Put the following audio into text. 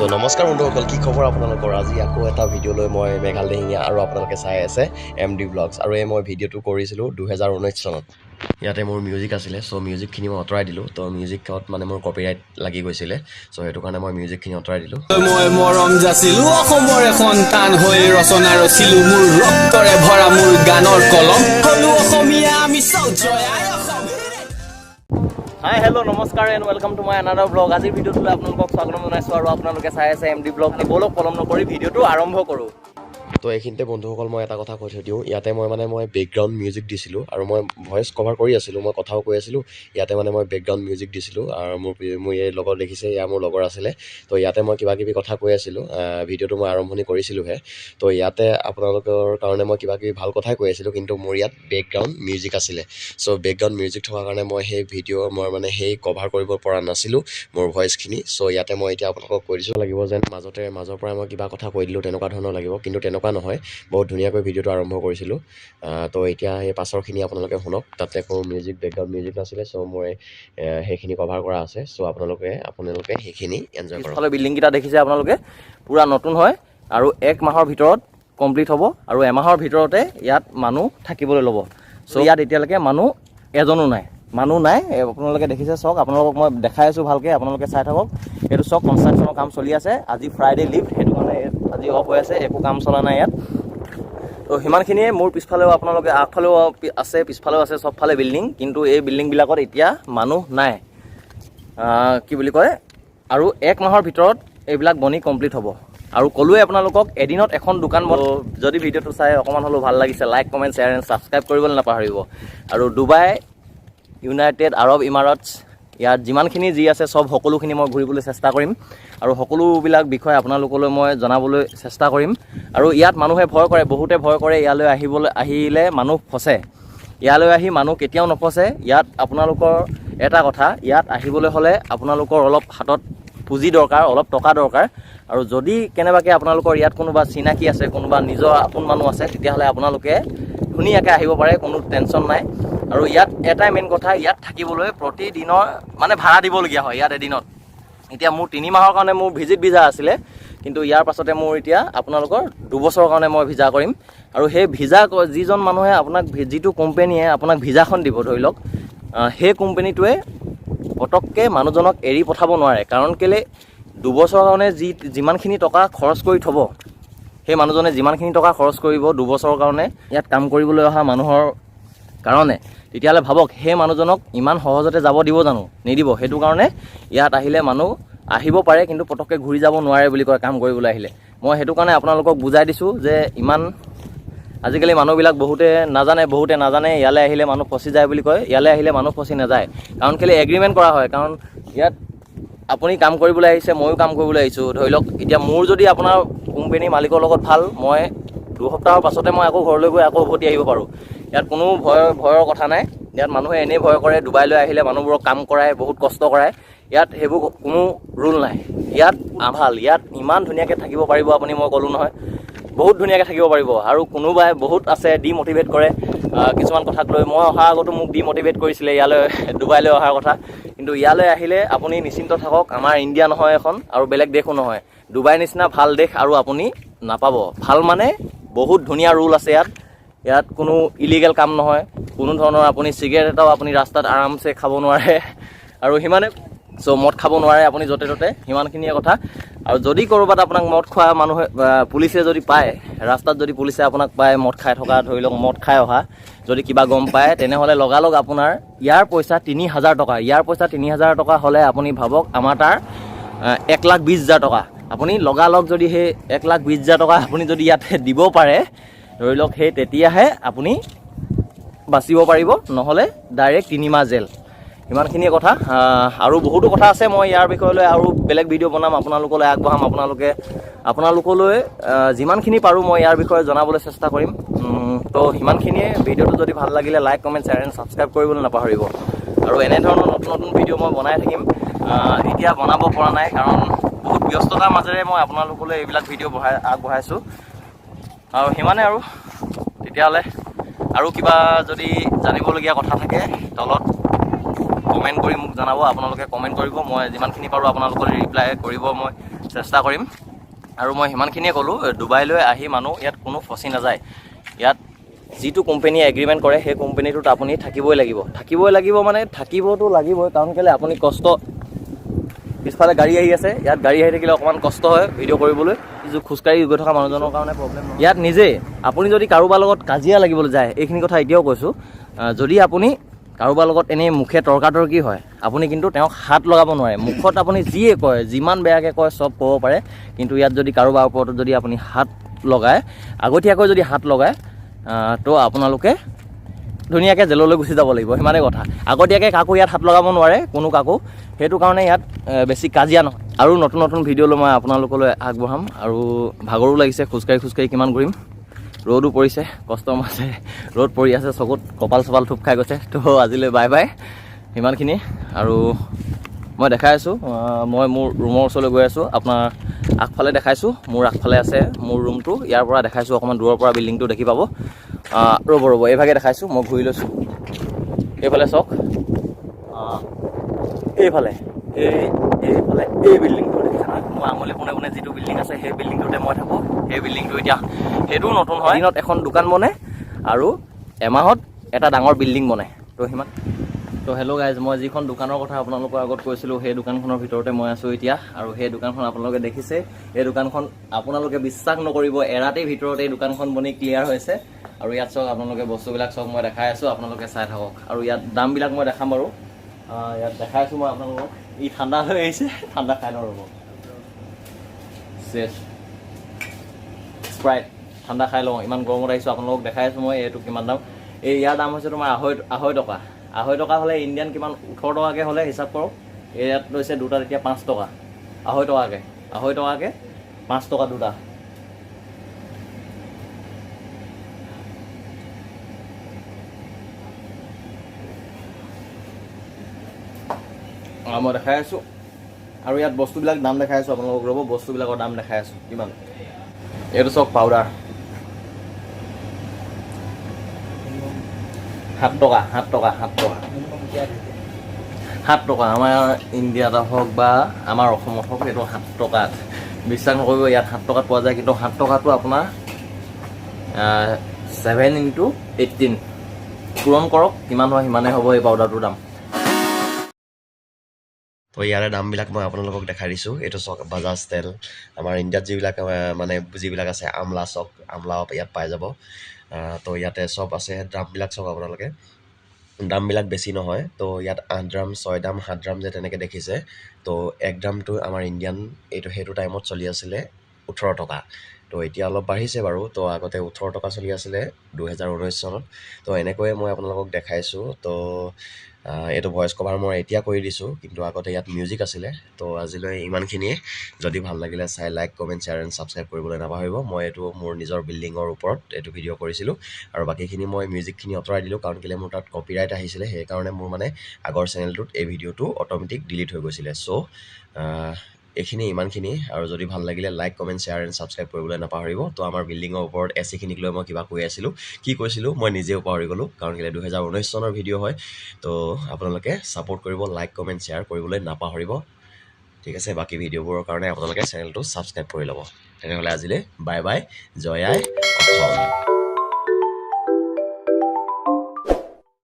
তো নমস্কাৰ বন্ধুসকল, কি খবৰ আপোনালোকৰ? আজি আকৌ এটা ভিডিঅ' লৈ মই মেঘাল দিহিঙীয়া আৰু আপোনালোকে চাই আছে এম ডি ব্লগছ। আৰু এই মই ভিডিঅ'টো কৰিছিলোঁ 2019 চনত। ইয়াতে মোৰ মিউজিক আছিলে, চ' মিউজিকখিনি মই আঁতৰাই দিলোঁ। তো মিউজিকত মানে মোৰ কপিৰাইট লাগি গৈছিলে, চ' সেইটো কাৰণে মই মিউজিকখিনি আঁতৰাই দিলোঁ। মই মৰম যাচিলো, অসমৰে সন্তান হৈ ৰচনা ৰচিলো, মোৰ ৰক্তৰে ভৰা মোৰ গানৰ কলম। হলো অসমীয়া আমি চাওঁ, জয় আই অসম। হাই, হেল্ল', নমস্কাৰ and welcome to my another vlog। আজিৰ ভিডিঅ'টোলৈ আপোনালোকক স্বাগতম জনাইছোঁ আৰু আপোনালোকে চাই আছে এম ডি ব্লগ। ব'লক, পলম নকৰি ভিডিঅ'টো আৰম্ভ কৰোঁ। তো এইখিনিতে বন্ধুসকল, মই এটা কথা কৈ থৈ দিওঁ। ইয়াতে মই মানে মই বেকগ্ৰাউণ্ড মিউজিক দিছিলোঁ আৰু মই ভইচ কভাৰ কৰি আছিলোঁ, মই কথাও কৈ আছিলোঁ। ইয়াতে মানে মই বেকগ্ৰাউণ্ড মিউজিক দিছিলোঁ আৰু মোৰ এই লগত দেখিছে, এয়া মোৰ লগৰ আছিলে। তো ইয়াতে মই কিবা কিবি কথা কৈ আছিলোঁ। ভিডিঅ'টো মই আৰম্ভণি কৰিছিলোঁহে। তো ইয়াতে আপোনালোকৰ কাৰণে মই কিবা কিবি ভাল কথাই কৈ আছিলোঁ, কিন্তু মোৰ ইয়াত বেকগ্ৰাউণ্ড মিউজিক আছিলে। চ' বেকগ্ৰাউণ্ড মিউজিক থকাৰ কাৰণে মই সেই ভিডিঅ' মই মানে সেই কভাৰ কৰিব পৰা নাছিলোঁ মোৰ ভইচখিনি। চ' ইয়াতে মই এতিয়া আপোনালোকক কৈ দিছোঁ, লাগিব যেন মাজতে মাজৰ পৰাই মই কিবা কথা কৈ দিলোঁ, তেনেকুৱা ধৰণৰ লাগিব, কিন্তু তেনেকুৱা নহয়। বহুত ধুনীয়াকৈ ভিডিঅ'টো আৰম্ভ কৰিছিলোঁ। তো এতিয়া সেই পাছৰখিনি আপোনালোকে শুনক। তাতে একো মিউজিক, বেকগ্ৰাউণ্ড মিউজিক নাছিলে। চ' মই সেইখিনি কভাৰ কৰা আছে। চ' আপোনালোকে সেইখিনি এনজয় কৰক। পিছফালে বিল্ডিংকেইটা দেখিছে আপোনালোকে, পূৰা নতুন হয় আৰু এক মাহৰ ভিতৰত কমপ্লিট হ'ব আৰু এমাহৰ ভিতৰতে ইয়াত মানুহ থাকিবলৈ ল'ব। চ' ইয়াত এতিয়ালৈকে মানুহ এজনো নাই, মানুহ নাই। এই আপোনালোকে দেখিছে, চাওক, আপোনালোকক মই দেখাই আছোঁ ভালকৈ, আপোনালোকে চাই থাকক। এইটো চাওক, কনষ্ট্ৰাকশ্যনৰ কাম চলি আছে। আজি ফ্ৰাইডে লিভ, সেইটো কাৰণে আজি অফ হৈ আছে, একো কাম চলা নাই ইয়াত। তো সিমানখিনিয়ে। মোৰ পিছফালেও আপোনালোকে, আগফালেও আছে, পিছফালেও আছে, চবফালে বিল্ডিং, কিন্তু এই বিল্ডিংবিলাকত এতিয়া মানুহ নাই। কি বুলি কয়, আৰু এক মাহৰ ভিতৰত এইবিলাক বনি কমপ্লিট হ'ব। আৰু ক'লোৱে আপোনালোকক, এদিনত এখন দোকান বন্ধ। যদি ভিডিঅ'টো চাই অকণমান হ'লেও ভাল লাগিছে, like, comment, share and subscribe কৰিবলৈ নাপাহৰিব। আৰু ডুবাই, ইউনাইটেড আৰব ইমাৰটছ, ইয়াত যিমানখিনি যি আছে চব সকলোখিনি মই ঘূৰিবলৈ চেষ্টা কৰিম আৰু সকলোবিলাক বিষয় আপোনালোকলৈ মই জনাবলৈ চেষ্টা কৰিম। আৰু ইয়াত মানুহে ভয় কৰে, বহুতে ভয় কৰে ইয়ালৈ আহিবলৈ, আহিলে মানুহ ফচে। ইয়ালৈ আহি মানুহ কেতিয়াও নফচে। ইয়াত আপোনালোকৰ এটা কথা, ইয়াত আহিবলৈ হ'লে আপোনালোকৰ অলপ হাতত পুঁজি দৰকাৰ, অলপ টকা দৰকাৰ। আৰু যদি কেনেবাকৈ আপোনালোকৰ ইয়াত কোনোবা চিনাকি আছে, কোনোবা নিজৰ আপোন মানুহ আছে, তেতিয়াহ'লে আপোনালোকে ধুনীয়াকৈ আহিব পাৰে, কোনো টেনশ্যন নাই। আৰু ইয়াত এটাই মেইন কথা, ইয়াত থাকিবলৈ প্ৰতিদিনৰ মানে ভাড়া দিবলগীয়া হয় ইয়াত এদিনত। এতিয়া মোৰ 3 মাহৰ কাৰণে মোৰ ভিজিট ভিজা আছিলে, কিন্তু ইয়াৰ পাছতে মোৰ এতিয়া আপোনালোকৰ 2 বছৰৰ কাৰণে মই ভিজা কৰিম। আৰু সেই ভিজা যিজন মানুহে আপোনাক যিটো কোম্পেনীয়ে আপোনাক ভিজাখন দিব, ধৰি লওক, সেই কোম্পেনীটোৱে পটককৈ মানুহজনক এৰি পঠাব নোৱাৰে। কাৰণ কেলৈ, 2 বছৰৰ কাৰণে যিমানখিনি টকা খৰচ কৰি থ'ব, সেই মানুহজনে যিমানখিনি টকা খৰচ কৰিব 2 বছৰৰ কাৰণে ইয়াত কাম কৰিবলৈ অহা মানুহৰ কাৰণে, তেতিয়াহ'লে ভাবক, সেই মানুহজনক ইমান সহজতে যাব দিব জানো? নিদিব। সেইটো কাৰণে ইয়াত আহিলে মানুহ আহিব পাৰে, কিন্তু পটককৈ ঘূৰি যাব নোৱাৰে বুলি কয় কাম কৰিবলৈ আহিলে। মই সেইটো কাৰণে আপোনালোকক বুজাই দিছোঁ যে ইমান আজিকালি মানুহবিলাক বহুতে নাজানে, বহুতে নাজানে, ইয়ালৈ আহিলে মানুহ ফচি যায় বুলি কয়। ইয়ালৈ আহিলে মানুহ ফচি নাযায়। কাৰণ কেলৈ, এগ্ৰিমেণ্ট কৰা হয়। কাৰণ ইয়াত আপুনি কাম কৰিবলৈ আহিছে, ময়ো কাম কৰিবলৈ আহিছোঁ। ধৰি লওক, এতিয়া মোৰ যদি আপোনাৰ কোম্পেনীৰ মালিকৰ লগত ভাল, মই 2 সপ্তাহৰ পাছতে মই আকৌ ঘৰলৈ গৈ আকৌ উভতি আহিব পাৰোঁ। ইয়াত কোনো ভয়ৰ কথা নাই। ইয়াত মানুহে এনেই ভয় কৰে, ডুবাইলৈ আহিলে মানুহবোৰক কাম কৰাই, বহুত কষ্ট কৰায়। ইয়াত সেইবোৰ কোনো ৰুল নাই। ইয়াত ভাল, ইয়াত ইমান ধুনীয়াকৈ থাকিব পাৰিব আপুনি, মই ক'লোঁ নহয়, বহুত ধুনীয়াকৈ থাকিব পাৰিব। আৰু কোনোবাই বহুত আছে ডিমটিভেট কৰে কিছুমান কথাক লৈ। মই অহাৰ আগতো মোক ডিমটিভেট কৰিছিলে ইয়ালৈ, ডুবাইলৈ অহাৰ কথা। কিন্তু ইয়ালৈ আহিলে আপুনি নিশ্চিন্ত থাকক। আমাৰ ইণ্ডিয়া নহয় এখন আৰু বেলেগ দেশো নহয়, ডুবাইৰ নিচিনা ভাল দেশ আৰু আপুনি নাপাব। ভাল মানে বহুত ধুনীয়া ৰুল আছে ইয়াত। ইয়াত কোনো ইলিগেল কাম নহয়, কোনো ধৰণৰ আপুনি চিগাৰেট এটাও আপুনি ৰাস্তাত আৰামছে খাব নোৱাৰে আৰু সিমানে। চ' মদ খাব নোৱাৰে আপুনি য'তে ত'তে, সিমানখিনিয়ে কথা। আৰু যদি ক'ৰবাত আপোনাক মদ খোৱা মানুহে বা পুলিচে যদি পায়, ৰাস্তাত যদি পুলিচে আপোনাক পায় মদ খাই থকা, ধৰি লওক মদ খাই অহা যদি কিবা গম পায়, তেনেহ'লে লগালগ আপোনাৰ ইয়াৰ পইচা 3000 টকা। ইয়াৰ পইচা 3000 টকা হ'লে আপুনি ভাবক, আমাৰ তাৰ 1,20,000 টকা। আপুনি লগালগ যদি সেই 1,20,000 টকা আপুনি যদি ইয়াত দিব পাৰে, ধৰি লওক, সেই তেতিয়াহে আপুনি বাচিব পাৰিব, নহ'লে ডাইৰেক্ট 3 মাহ জেল। ইমানখিনিয়ে কথা। আৰু বহুতো কথা আছে, মই ইয়াৰ বিষয়লৈ আৰু বেলেগ ভিডিঅ' বনাম, আপোনালোকলৈ আগবঢ়াম। আপোনালোকলৈ যিমানখিনি পাৰোঁ মই ইয়াৰ বিষয়ে জনাবলৈ চেষ্টা কৰিম। তো সিমানখিনিয়ে। ভিডিঅ'টো যদি ভাল লাগিলে like, comment, share and subscribe কৰিবলৈ নাপাহৰিব। আৰু এনেধৰণৰ নতুন নতুন ভিডিঅ' মই বনাই থাকিম। এতিয়া বনাব পৰা নাই, কাৰণ বহুত ব্যস্ততাৰ মাজেৰে মই আপোনালোকলৈ এইবিলাক ভিডিঅ' আগবঢ়াইছোঁ। আৰু সিমানে। আৰু তেতিয়াহ'লে আৰু কিবা যদি জানিবলগীয়া কথা থাকে, তলত কমেণ্ট কৰি মোক জনাব। আপোনালোকে কমেণ্ট কৰিব, মই যিমানখিনি পাৰোঁ আপোনালোকলৈ ৰিপ্লাই কৰিব মই চেষ্টা কৰিম। আৰু মই সিমানখিনিয়ে ক'লোঁ, ডুবাইলৈ আহি মানুহ ইয়াত কোনো ফচি নাযায়। ইয়াত যিটো কোম্পেনীয়ে এগ্ৰিমেণ্ট কৰে সেই কোম্পেনীটোত আপুনি থাকিবই লাগিব, থাকিবই লাগিব মানে থাকিবতো লাগিবই। কাৰণ কেলৈ আপুনি কষ্ট, পিছফালে গাড়ী আহি আছে, ইয়াত গাড়ী আহি থাকিলে অকণমান কষ্ট হয় ভিডিঅ' কৰিবলৈ, খোজকাঢ়ি গৈ থকা মানুহজনৰ কাৰণে প্ৰব্লেম। ইয়াত নিজে আপুনি যদি কাৰোবাৰ লগত কাজিয়া লাগিবলৈ যায়, এইখিনি কথা এতিয়াও কৈছোঁ, যদি আপুনি কাৰোবাৰ লগত এনেই মুখে তৰ্কাতৰ্কি হয়, আপুনি কিন্তু তেওঁক হাত লগাব নোৱাৰে। মুখত আপুনি যিয়ে কয়, যিমান বেয়াকৈ কয় চব ক'ব পাৰে, কিন্তু ইয়াত যদি কাৰোবাৰ ওপৰত যদি আপুনি হাত লগায়, আগতীয়াকৈ যদি হাত লগায়, তো আপোনালোকে ধুনীয়াকৈ জেললৈ গুচি যাব লাগিব, সিমানেই কথা। আগতীয়াকৈ কাকো ইয়াত হাত লগাব নোৱাৰে, কোনো কাকো। সেইটো কাৰণে ইয়াত বেছি কাজিয়া নহয়। আৰু নতুন নতুন ভিডিঅ'লৈ মই আপোনালোকলৈ আগবঢ়াম। আৰু ভাগৰো লাগিছে, খোজকাঢ়ি খোজকাঢ়ি কিমান ঘূৰিম, ৰ'দো পৰিছে, কষ্ট আছে, ৰ'দ পৰি আছে চকুত, কপাল চপাল থূপ খাই গৈছে। তো আজিলৈ বাই বাই, সিমানখিনি। আৰু মই দেখাই আছোঁ, মই মোৰ ৰুমৰ ওচৰলৈ গৈ আছোঁ, আপোনাৰ আগফালে দেখাইছোঁ, মোৰ আগফালে আছে মোৰ ৰুমটো, ইয়াৰ পৰা দেখাইছোঁ, অকণমান দূৰৰ পৰা বিল্ডিংটো দেখি পাব। ৰ'ব ৰ'ব, এইভাগে দেখাইছোঁ, মই ঘূৰি লৈছোঁ। এইফালে চাওক, এইফালে এইফালে এই বিল্ডিংটো দেখিছে নহয়, মোৰ আঙুলি পোনে পোনে যিটো বিল্ডিং আছে সেই বিল্ডিংটোতে মই থাকোঁ। সেই বিল্ডিংটো এতিয়া সেইটোও নতুন হয়। দিনত এখন দোকান বনে আৰু এমাহত এটা ডাঙৰ বিল্ডিং বনে। তো সিমান। তো হেল্ল' গাইজ, মই যিখন দোকানৰ কথা আপোনালোকৰ আগত কৈছিলোঁ সেই দোকানখনৰ ভিতৰতে মই আছোঁ এতিয়া। আৰু সেই দোকানখন আপোনালোকে দেখিছে, এই দোকানখন আপোনালোকে বিশ্বাস নকৰিব, এৰাতিৰ ভিতৰত এই দোকানখন বনি ক্লিয়াৰ হৈছে। আৰু ইয়াত চাওক আপোনালোকে বস্তুবিলাক চাওক, মই দেখাই আছোঁ, আপোনালোকে চাই থাকক। আৰু ইয়াত দামবিলাক মই দেখাম বাৰু। ইয়াত দেখাই আছোঁ মই আপোনালোকক। ই ঠাণ্ডা হৈ আহিছে, ঠাণ্ডা খাই লওঁ ৰ'ব। চেছ স্প্ৰাইট ঠাণ্ডা খাই লওঁ, ইমান গৰমত আহিছোঁ। আপোনালোকক দেখাই আছোঁ মই এইটো কিমান দাম। এই ইয়াৰ দাম হৈছে তোমাৰ 2.5 টকা। 2.5 টকা হ'লে ইণ্ডিয়ান কিমান, 18 টকাকৈ হ'লে হিচাপ কৰক। ইয়াত লৈছে দুটাত এতিয়া 5 টকা, 2.5 টকাকৈ, 2.5 টকাকৈ 5 টকা দুটা। মই দেখাই আছোঁ। আৰু ইয়াত বস্তুবিলাক দাম দেখাই আছোঁ আপোনালোকক, ৰ'ব, বস্তুবিলাকৰ দাম দেখাই আছোঁ কিমান। এইটো চাওক পাউডাৰ 7 টকা, 7 টকা, 7 টকা, 7 টকা। আমাৰ ইণ্ডিয়াত হওক বা আমাৰ অসমত হওক, এইটো 7 টকাত, বিশ্বাস নকৰিব, ইয়াত 7 টকাত পোৱা যায়। কিন্তু 7 টকাটো আপোনাৰ 7 × 18 পূৰণ কৰক, কিমান হয় সিমানেই হ'ব এই পাউডাৰটোৰ দাম। তো ইয়াৰে দামবিলাক মই আপোনালোকক দেখাই দিছোঁ। এইটো চাওক বাজাজ তেল, আমাৰ ইণ্ডিয়াত যিবিলাক মানে যিবিলাক আছে, আমলা চাওক, আমলা ইয়াত পাই যাব। তো ইয়াতে চব আছে, দামবিলাক চাওক আপোনালোকে, দামবিলাক বেছি নহয়। তো ইয়াত 8 ড্ৰাম, 6 ড্ৰাম, 7 ড্ৰাম যে তেনেকৈ দেখিছে। তো 1 ড্ৰামটো আমাৰ ইণ্ডিয়ান এইটো সেইটো টাইমত চলি আছিলে 18 টকা। তো এতিয়া অলপ বাঢ়িছে বাৰু। তো আগতে 18 টকা চলি আছিলে 2019 চনত। তো এনেকৈয়ে মই আপোনালোকক দেখাইছোঁ। তো এইটো ভইচ কভাৰ মই এতিয়া কৰি দিছোঁ, কিন্তু আগতে ইয়াত মিউজিক আছিলে। তো আজিলৈ ইমানখিনিয়ে। যদি ভাল লাগিলে চাই like, comment, share and subscribe কৰিবলৈ নাপাহৰিব। মই এইটো মোৰ নিজৰ বিল্ডিঙৰ ওপৰত এইটো ভিডিঅ' কৰিছিলোঁ। আৰু বাকীখিনি মই মিউজিকখিনি আঁতৰাই দিলোঁ, কাৰণ কেলৈ মোৰ তাত কপিৰাইট আহিছিলে, সেইকাৰণে মোৰ মানে আগৰ চেনেলটোত এই ভিডিঅ'টো অট'মেটিক ডিলিট হৈ গৈছিলে। চ' এইখিনি ইমানখিনি। আৰু যদি ভাল লাগিলে like, comment, share and subscribe কৰিবলৈ নাপাহৰিব। তো আমাৰ বিল্ডিঙৰ ওপৰত এ চিখিনিক লৈ মই কিবা কৈ আছিলোঁ, কি কৈছিলোঁ মই নিজেও পাহৰি গ'লোঁ, কাৰণ কেলৈ 2019 চনৰ ভিডিঅ' হয়। তো আপোনালোকে ছাপোৰ্ট কৰিব, লাইক, কমেণ্ট, শ্বেয়াৰ কৰিবলৈ নাপাহৰিব, ঠিক আছে। বাকী ভিডিঅ'বোৰৰ কাৰণে আপোনালোকে চেনেলটো ছাবস্ক্ৰাইব কৰি ল'ব। তেনেহ'লে আজিলৈ বাই বাই, জয় আই অসম।